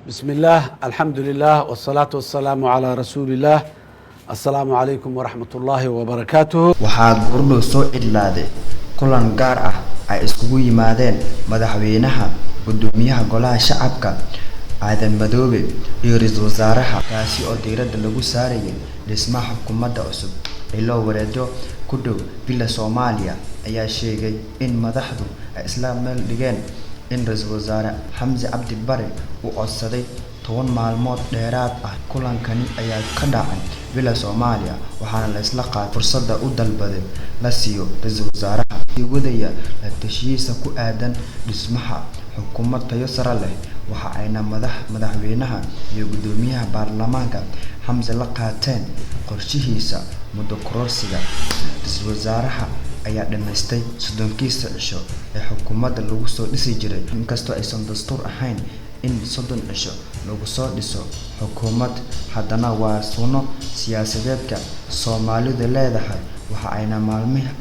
بسم الله، الحمد لله، والصلاة والسلام على رسول الله. السلام عليكم ورحمة الله وبركاته. Waxaa goordhow soo idlaaday kulan gaar ah ay iskugu yimaadeen madaxweynaha, gudoomiyaha golaha shacabka Aadan Madoobe iyo ra-iisul wasaaraha, kaasi oo diiradda lagu saarayay dhismaha xukuumadda cusub. Ilo wareedyo ku dhow Villa Soomaaliya ayaa sheegay in madaxdu ay isla meel dhigeen in ra-iisul wasaare Xamse Cabdi Bare uu codsaday 10 maalmood dheeraad ah. Kulankani ayaa ka dhacay Villa Soomaaliya, waxaana la isla qaatay fursadda u dalbaday la siiyo ra-iisul wasaaraha sii wadaya la tashiyiisa ku aadan dhismaha xukuumad tayo sare leh. Waxa ayna madaxweynaha iyo gudoomiyaha baarlamaanka Xamse la qaateen qorshihiisa muddo kororsiga. Ra-iisul wasaaraha ayaa dhamaystay 30-kiisa cisho ee xukuumadda lagu soo dhisi jiray. Inkastoo aysan dastuur ahayn in 30 cisho lagu soo dhiso xukuumad, haddana waa sunno siyaasadeedka Soomaalidu leedahay. Waxa ayna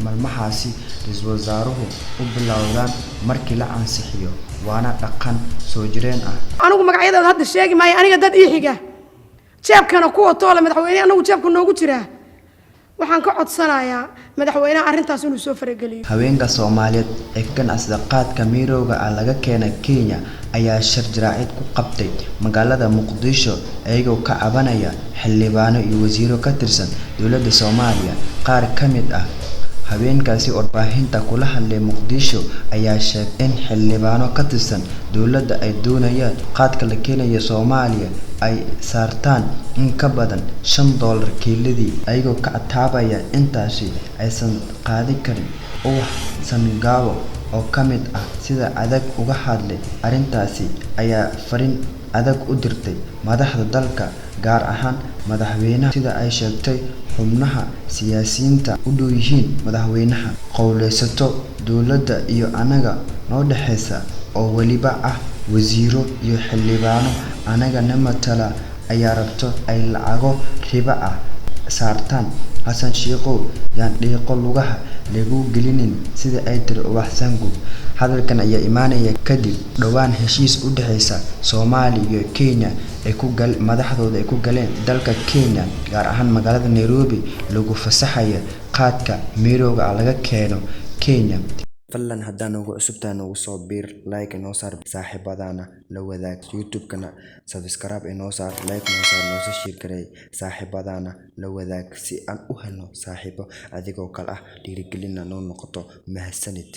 maalmahaasi ra-iisul wasaaruhu u bilowdaan markii la ansixiyo, waana dhaqan soo jireen ah. Anigu magacyadooda hadda sheegi maayo. Aniga dad ii xiga jeebkana kuwa toole madaxweyne anagu jeebka noogu jiraa. Waxaan ka codsanayaa madaxweynaha arrintaas inuu soo farageliyo. Haweenka Soomaaliyeed ee ka ganacsada qaadka mirooga ah laga keenay Kenya ayaa shir jaraa'id ku qabtay magaalada Muqdisho, iyagoo ka cabanaya xildhibaano iyo wasiiro ka tirsan dowladda Soomaaliya. Qaar ka mid ah haweenkaasi warbaahinta kula hadlay Muqdisho ayaa sheegay in xildhibaano ka tirsan dowladda ay doonayaan qaadka la keenayo Soomaaliya ay saartaan in ka badan $5 kiiladii, ayagoo ka cataabaya intaasi aysan qaadi karin. Ubax Sangaabo oo ka mid ah sida adag uga hadlay arrintaasi ayaa fariin adag u dirtay madaxda dalka, gaar ahaan madaxweynaha, sida ay sheegtay xubnaha siyaasiyiinta u dhow yihiin madaxweynaha. Qowleysato dowladda iyo anaga noo dhexeysa oo weliba ah wasiiro iyo xildhibaano anaga na matala ayaa rabto ay lacago ribo ah saartaan. Xasan Sheikhow, yaan dhiiqo lugaha lagu gelinin, sida ay tiri Ubax Sangub. Hadalkan ayaa imaanaya kadib dhowaan heshiis u dhexeysa Soomaaliya iyo Kenya ay ku gal madaxdooda ay ku galeen dalka Kenya, gaar ahaan magaalada Nairobi, lagu fasaxayo qaadka mirooga ah laga keeno Kenya. Fadlan haddaan ugu cusubtahay nagu soo biir, like inoo saar, saaxiibadana la wadaag. YouTube-kana subscribe inoo saar, like noo saar, noosoo share gareey, saaxiibadana la wadaag, si aan u helno saaxiibo adigoo kale ah, dhiirigelina noo noqoto. Mahadsanid.